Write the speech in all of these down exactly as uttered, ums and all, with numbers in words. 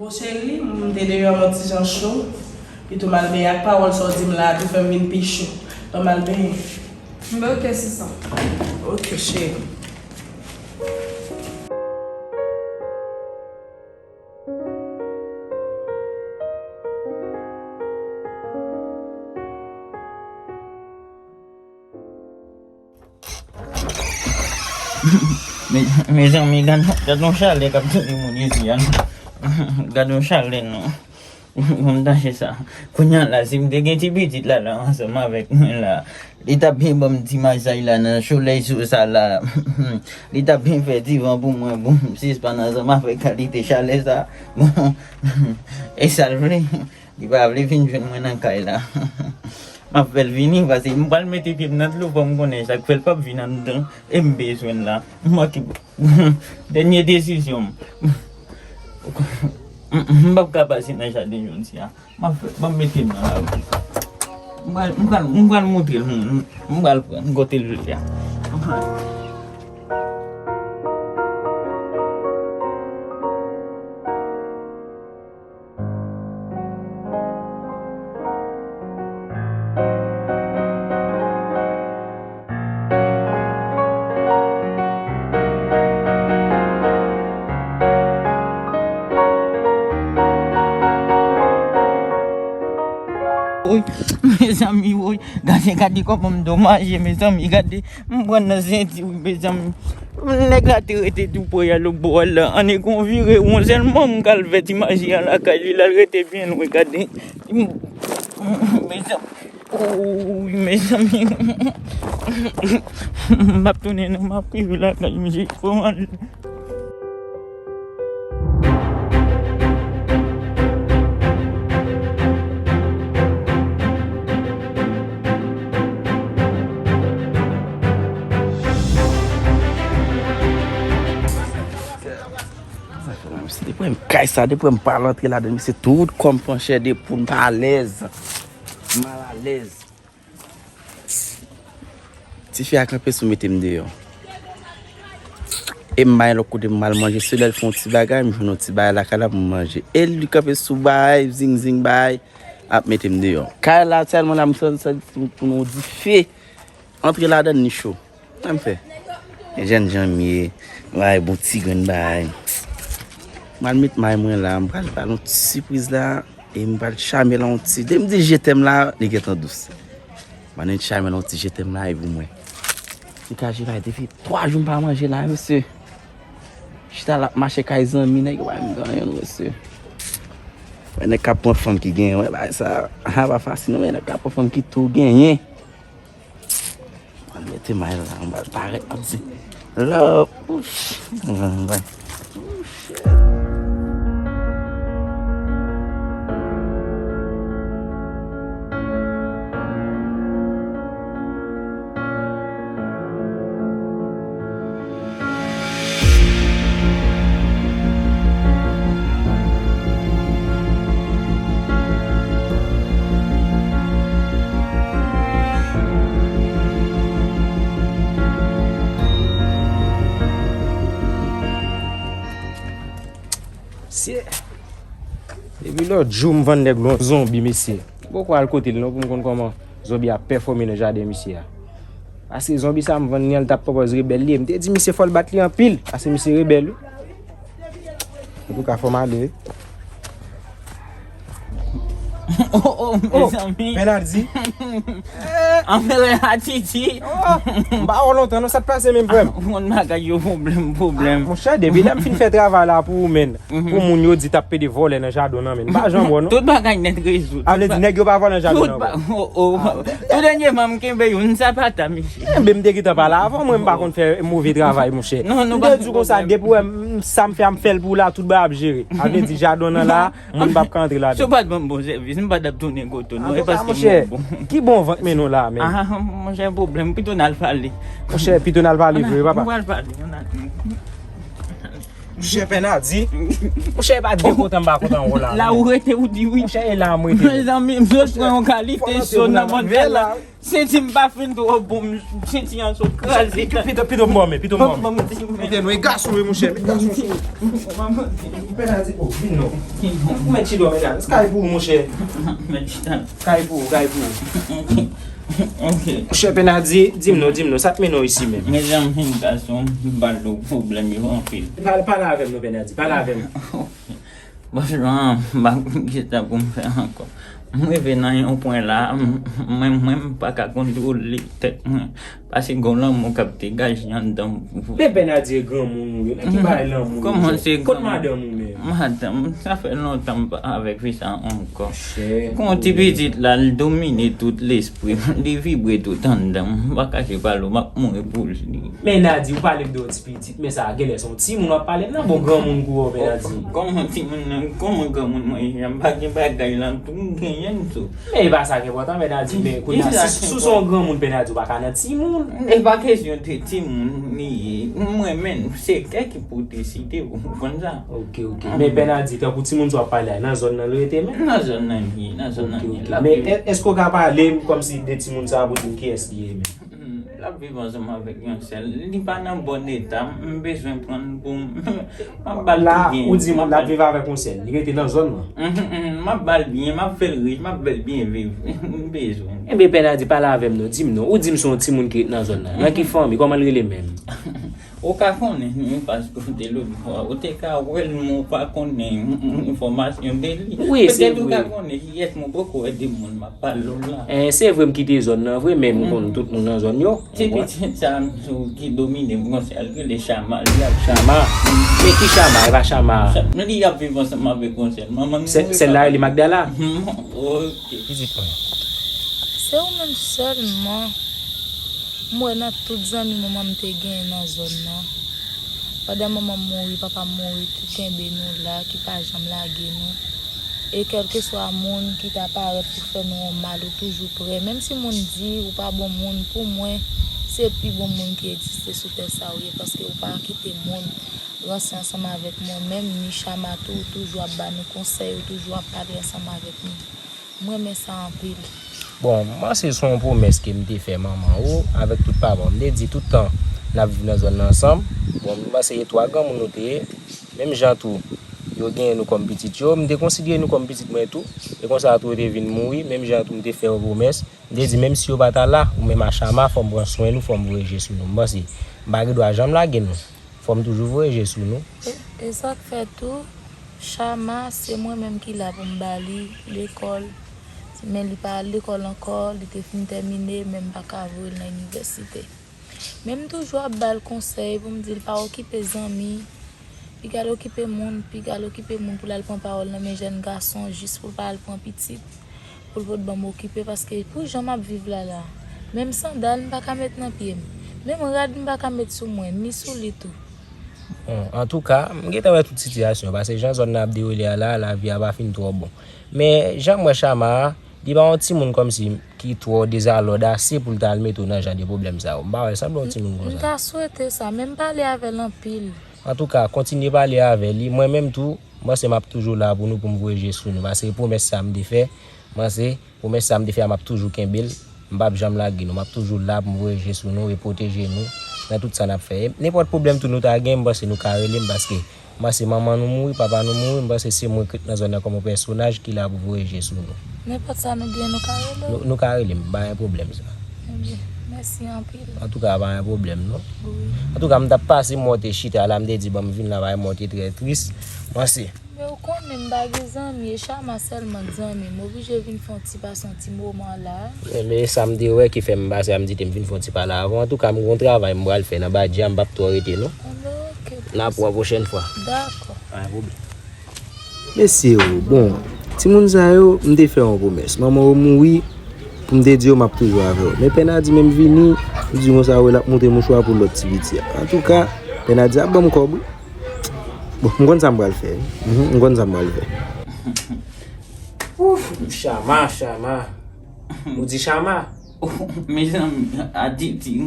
Bon, cheri, m te deyò m yon ti jan cho. Pito m al benyen ak pawòl sa w di m la a tou fè m vin pi cho. Ban m al benyen. Bon, ok, sista. Ok, cheri. Me- Mezanmi, gad, gad yon chalè k ap touye moun isi a. Gad yon chalè non. Bon, m tache sa. Kounye a la, si m te gen ti pitit la, la, ansanm avèk mwen la, li t ap byen ban m ti masaj la nan solèy sou sa la. Li t ap byen fè ti van pou mwen, pou m sispann ansanm avèk kalite chalè sa. Bon, e sa l vle. Li pa vle vin jwenn mwen nan kay la. M ap fè l vini, paske m pral mete pye m nan dlo, fò m konnen sa k fè l p ap vin anndan. E m bezwen l la. M manke dènye desizyon m. M, m p ap ka pase nan jaden jodi a. M ap fè, m ap mete m nan lari. M pral, m pral, m pral montre l, m, m pral pran kote l vle a. Woy, mezanmi, woy, gade, gade kòman m domaje, mezanmi, gade, m pran nan senti, wi, mezanmi. Nèg la te rete tou pre a lòt bò a la. Annik yon vire won sèlman m ka l fè ti maji a lakay li la, l rete byen lwen, gade. M, mezanmi, woy, mezanmi. M ap tounen non, m ap rive lakay misye. Fò m al. Depi m kay sa, depi m pral antre ladan, misye tout kò m panchè de poul, m pa alèz. M malalèz. Tifi a kanpe sou mete m deyò. E m bay lòt kote m al manje, se lè l fè yon ti bagay, m jwenn yon ti bagay lakay la pou m manje. E li kanpe sou bay, zing zing bay, ap mete m deyò. Kay la tèlman la, m santi, santi pou nou dife. Antre ladan ni cho. Sa m fè? E jènjan m ye, m bay bon ti grenn bay. M al met may mwen la, m pral ba l yon ti sipriz la. E m pral chame l yon ti. Depi m di je t'aime la, li gentan dous. M annik chame l yon ti je t'aime la, e pou mwen. M ka jere depi twa jou m pa manje la, mesye. Chita la ap mache kay zanmi, nèg yo pa menm gen anyen, mesye. Wè nèg k ap pran fanm ki genyen, wè bagay sa, a, pa fasil non, men nèg k ap pran fanm ki tou genyen. Mwen mete may la, mwen pral parèt, mwen di, love, ouch, mwen, mwen, ouch. Mesye, depi lòt jou m vann nèg yon zonbi, mesye. M poko al kote l non pou m konn kòman zonbi a pèfòme nan jaden misye a. Paske zonbi sa m vann li an, li t ap pwopòz rebèl li. M te di misye fò l bat li anpil, paske misye rebèl wi. Antouka, fò m ale wi. Oh, oh, mezanmi. Penalty. Anfè lè a Titi. Oh, m pa wè w lontan non, sa t pase menm, frè m? Yon bagay yo pwoblèm, pwoblèm. Monchè, depi lè m fin fè travay la pou ou menm, pou moun yo di t ap pede vòlè nan jaden w nan, men m pa janm wè w non. Tout bagay nèt rezoud. A vle di nèg yo pa vòlè nan jaden w nan, oh, oh. Tou dènyèman m kenbe youn sapata, mesye. Enben m te gentan pale avan, mwen m pa konn fè move travay, monchè. Non, non, m te di w konsa, depi w wè m, sa m fè a m fè l pou w la, tout bagay ap jere. A vle di jaden w nan la, moun p ap ka antre ladan. Si w pa t ban m bon sèvis, m pa t ap tounen kote w non, e paske m bon. Ki bon vant mennen w la menm? Ah, monchè, pwoblèm, pito n al pale. Monchè, pito n al pale vre, papa. M pral pale, ann ale. Monchè Pènadi. Monchè, e pa de kontan m pa kontan w la. La ou rete, ou di wi. Monchè, e la m rete. Mezanmi, m sot pran yon kalite cho nan mòn la. Senti m pa fin twò bon, m senti an sot kraze. Pito, pito m bò men, pito m bò men. Mete nou, e gason wi, monchè, men gason. Pènadi, oh, vin non. Ou mèt chita, Pènadi. Kay pou ou, monchè. Mèt chita. Kay pou ou, kay pou ou. Ok. Monchè Pènadi, di m non, di m non, sa t mennen w isi menm? Mezanmi, gason, m ba l pwoblèm yo anpil. Pale, pale avè m non, Pènadi, pale avè m. Franchman, m pa konn kisa pou m fè ankò. M rive nan yon pwen la, m- mwen, mwen, m pa ka kontwole tèt mwen. Paske gen lanmou k ap degaje anndan m. Men Bènadye granmoun ou ye, nan ki bagay lanmou ou ye? Kòman se granmoun? Kot madanm ou menm? Madanm, sa fè lontan m pa avèk fi sa ankò. Gon ti pitit la, l domine tout lespri m, li vibre tout anndan m. M pa kache pale w, m ap mouri pou li. Men Nadi, ou pale m de yon ti pitit, men sa genlè se yon timoun w ap pale m nan, bon granmoun kou wè w, men Nadi. Kòman timoun nan, kòman granmoun mwen ye? M pa gen bagay lan tou, m genyen l tou. Men e pa sa k enpòtan, men Nadi, men kounye a, si, si w se yon granmoun, men Nadi, ou pa ka nan timoun. E pa kesyon de timoun li ye. Mwen menm, se kè ki pou deside, ou konn sa. Ok, ok. Men Bènadi, tankou timoun sa w ap pale a, nan zòn nan l rete menm? Nan zòn nan li ye, nan zòn nan li ye. Ok, ok. Men è- èske w ka pale m kòmsi de timoun sa a pou di m kiyès li ye menm? Hmm, l ap viv ansanm avèk yon sè l. Li pa nan bon eta, m bezwen pran l pou m. M ap ba l pi byen. La, ou di m l ap viv avèk yon sè l. Li rete nan zòn nan? Mhm, mhm, m ap ba l byen, m ap fè l rich, m ap fè l byen viv. M bezwen. Enben, Bènadi, pale avè m non, di m non. Ou di m se yon timoun ki ret nan zòn nan. Nan ki fanmi, kòman l rele menm? Ou ka konnen, wi, paske w te lòt bò a, ou te ka wè l, men ou pa konnen enfòmasyon de li. Wi, se vre. Petèt ou ka konnen kiyès, men ou poko wè de moun m ap pale w la. Eh, se vre m kite zòn nan vre, men m konn tout moun nan zòn yo. Ti pitit sa ki domine m konsa, l rele Chama, li ap Chama. Men ki Chama? E pa Chama. Li ap viv ansanm avèk yon sè l. Manman l mouri. Sè l la rele Magdala? Mhm, ok. Pitit mwen. Se ou menm sèlman. M wè nan tout zanmi manman m te genyen nan zòn nan. Pandan manman m mouri, papa m mouri, ki kenbe nou la, ki pa janm lage nou. E kèlkeswa moun ki ta parèt pou fè nou yon mal, ou toujou prè. Menm si moun di ou pa bon moun, pou mwen, se pi bon moun ki egziste sou tè sa ou ye, paske ou pa kite moun ranse ansanm avèk mwen menm, ni Chama tou, ou toujou ap ba nou konsèy, ou toujou ap pale ansanm avèk nou. M renmen sa anpil. Bon, m panse se yon pwomès ke m te fè manman ou avèk tout papa w. M te di tout tan n ap viv nan zòn nan ansanm. Bon, m panse e twa granmoun nou te ye. Menm jan tou, yo genyen nou kòm pitit yo. M te konsidere nou kòm pitit mwen tou. E konsa tou yo te vin mouri. Menm jan tou m te fè yo pwomès. M te di menm si yo pa ta la, ou menm a Chama, fò m pran swen nou, fò m voye je sou nou. M panse, m pa gen dwa janm lage nou. Fò m toujou voye je sou nou. E, e sa k fè tou, Chama, se mwen menm ki la pou m ba li lekòl. Men li pa al lekòl ankò, li te fin tèmine, men m pa ka voye l nan inivèsite. Men m toujou ap ba l konsèy pou m di l pa okipe zanmi, piga l okipe moun, piga l okipe moun pou l al pran pawòl nan men jèn gason jis pou l pa al pran pitit. Pou l pot ban m okipe, paske pou jan m ap viv la la, menm sandal m pa ka met nan pye m, menm rad m pa ka met sou mwen, ni sou li tou. Bon, antouka, m gentan wè tout sitiyasyon, paske jan zòn nan ap dewoule a la, lavi a pa fin twò bon. Men, jan m wè Chama a, li pa yon timoun kòmsi ki twò dezalòd ase pou l ta al mete w nan jan de pwoblèm sa yo. M pa wè l sanble yon timoun konsa. M ta swete sa, men m pale avè l anpil. Antouka, kontinye pale avè li. Mwen menm tou, m panse m ap toujou la pou nou, pou m voye je sou nou. Paske pwomès sa m te fè, m panse, pwomès sa m te fè a, m ap toujou kenbe l. M p ap janm lage nou. M ap toujou la pou m voye je sou nou e pwoteje nou nan tout sa n ap fè. E nenpòt pwoblèm tou nou ta gen, m panse nou ka rele m, paske m panse manman nou mouri, papa nou mouri, m panse se mwen k ret nan zòn nan kòm yon pèsonaj ki la pou voye je sou nou. Nenpòt sa nou gen, nou ka rele w? Nou, nou ka rele m, pa gen pwoblèm sa. Ebyen, mèsi anpil. Antouka, pa gen pwoblèm non. Wi. Antouka, m t ap pase, m wè w te chita la, m te di, bon, m vin la, paske m wè w te trè tris. M panse. Men ou konnen m pa gen zanmi, e Chama sèlman k zanmi m. M oblije vin fè yon ti pase yon ti moman la. Ebyen, e sa m te wè ki fè m pase a, m di te m vin fè yon ti pale avè w. Antouka, m gon travay m pral fè nan Badja, m p ap twò rete non. Ebyen, ok. N ap wè pwochèn fwa. Dakò. Pa gen pwoblèm. Mesye yo, bon, timoun sa yo, m te fè yon pwomès. Manman yo mouri, pou m te di yo m ap toujou avè yo. Men Pènadi menm vini, m di konsa, wè l ap monte mouchwa pou lòt ti piti a. Antouka, Pènadi ap ban m kòb wi. Bon, m konn sa m pral fè. Mhm, m konn sa m pral fè. Ouf, Chama, Chama. Ou di Chama? Mezanmi, Aditi,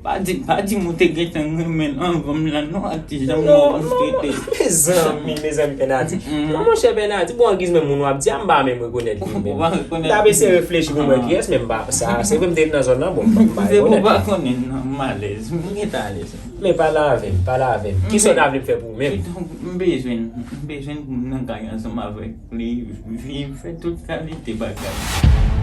pa di, pa di m ou te gentan renmen l anvan m la non, Aditi, jan m wè w trete. Mezanmi, mezanmi, Pènadi. Non, monchè, Pènadi, bon, angiz menm moun w ap di a, m pa menm rekonèt li menm. M t ap eseye reflechi pou m wè kiyès, men m pa, sa, se vre m te nan zòn nan, bon, m pa rekonèt. Se pou pa konnen non, m alèz, m gentan alèz. Men pale avè m, pale avè m. Kisa w ta vle m fè pou ou menm? M bezwen, m bezwen pou m nan kay ansanm avèk li, viv, fè tout kalite bagay.